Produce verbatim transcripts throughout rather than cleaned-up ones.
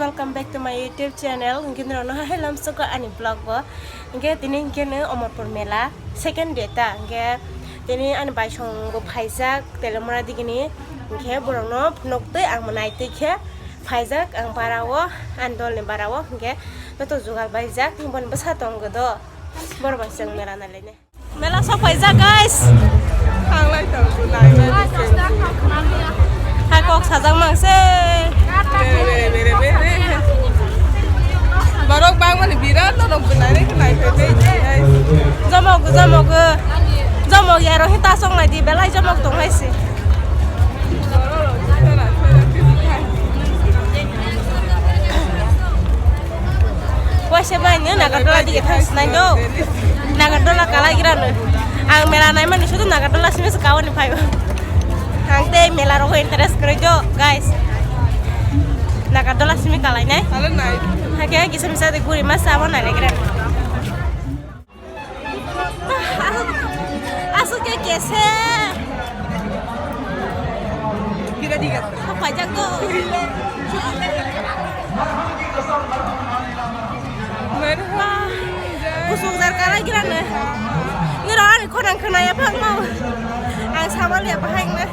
Welcome back to my YouTube channel. Hingke norokno hai lamsoko ani vlog bo. Hingke tini hingke no Omorpur mela second day ta. Hingke tini ani baisong bo phaijak Telamura digini. Hingke borokno phunuk twi ang bo nai twi khe phaijak ang bara o, ani dol ni bara o. Hingke joto jugal baijak, hingke boni bwsa tongo do. Borok bai chwng mela nai lainai. Mela sok paijak, guys. Thanglai tong, nai, nai, nai. Hai kok sajak mang se. Bere, bere, bere, bere. Borok bangmani birat no rok nai, nai, nai, nai, nai. Jomok, jomok, jomok yaro hita sok nai di, belai jomok tong hai se. Waisa bai no Nagardola dige thang sinai do. Nagardola kala gira no. Ang mela nai mani sudu Nagardola simi se kawani phaio. Ang tei mela rogo interest kwrwi do, guys. Nagardola simi kalai nai. Hake kisa misa de guri mas abo nai gira. Asuk ke kese. Apa jago? Merah. Busuk jar kara kira ne. Ngira ani khorang khna ya phang mau. Ang samal ya bahai ne.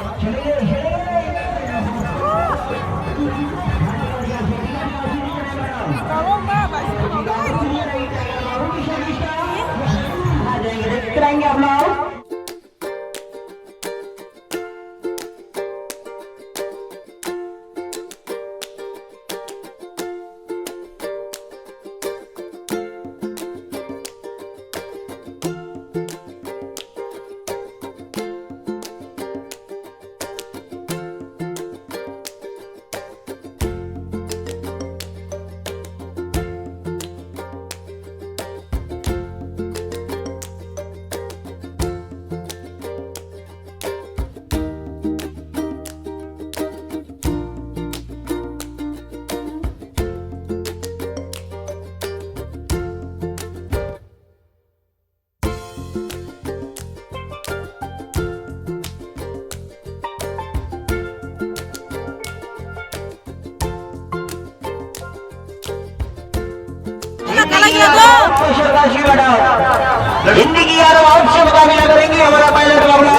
Hindi की यार आवाज से मुकाबला करेंगे हमारा पायलट बाबला।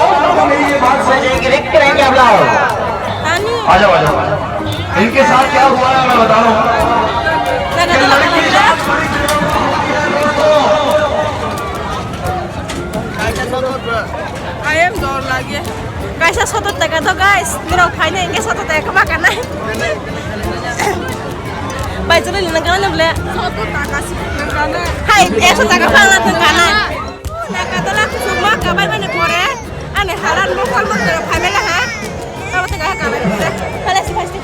ये बात सही है कि रिक करेंगे आप लोग। आ जाओ, आ जाओ। इनके साथ क्या हुआ है मैं बता रहा हूँ। Ayam dor lagi. Kaisa sotot taka to guys, norok phaina hingke sotot taka kama kanai. Bai chwrwi nang kana bole. Sotot taka si nang kana. Hai, ekso taka phang na thung kana. Nagardola kusuma kabai mani pore, ani haran mokol mokol phaimela ha. Kabo taka kabai. Phala si phasti.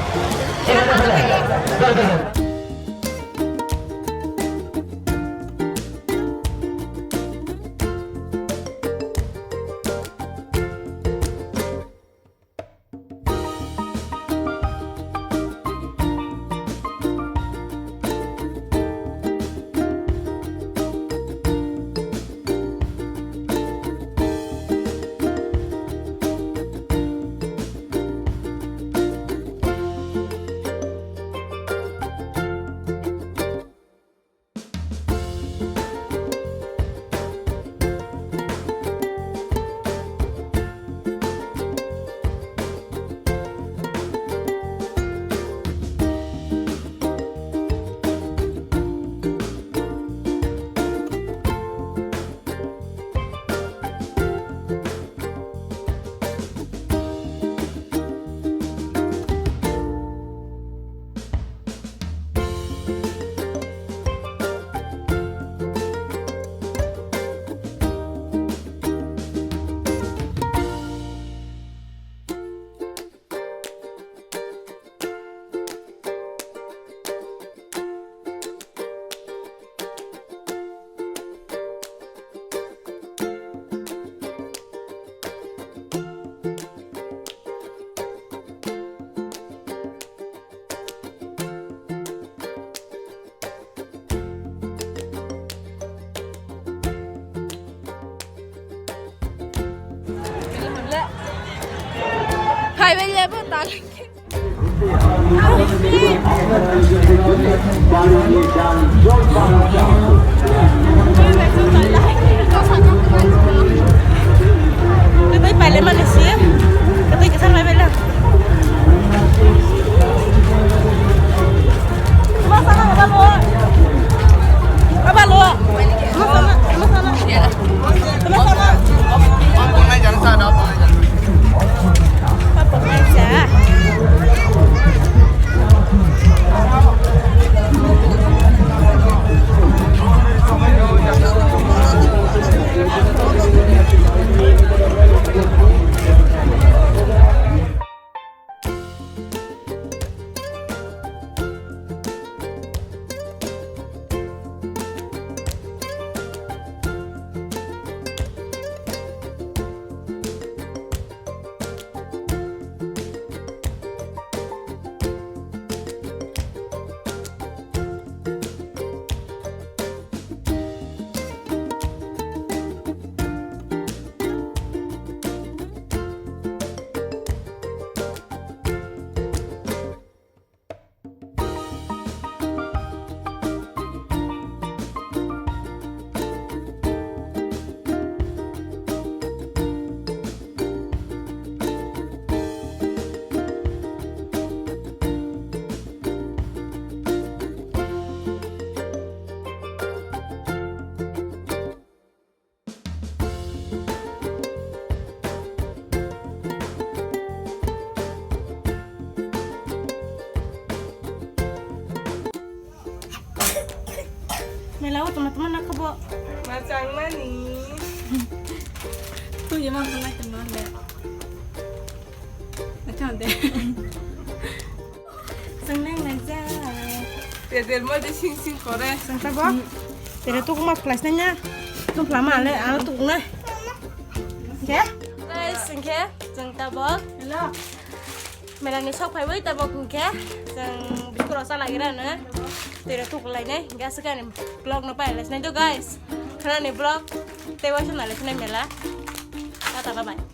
Hai, bai lebo tal. Katwi paile mani si, katwi kisa lai bela. Abalo, abalo, abalo. Mela o tongma tongma na kabo. Ma changmani. Tui ma tongma tongma le. Achang de. Chwng nang nai ja. Tedel mo de sing sing kore. Chwng ta bo. Tere tu kuma flash nai nya. Tu flama ale aro tu nai. Ke? Guys, chwng ke chwng ta bo. Hello. Mela ni sok phai bai ta bo kun ke. Chwng biskuro sa lagi ra no. Tere tu kulai nai. Gas ka ni vlog no pai les nai do guys. Khana ni vlog. Te wa sa na les nai mela. Tata bye bye.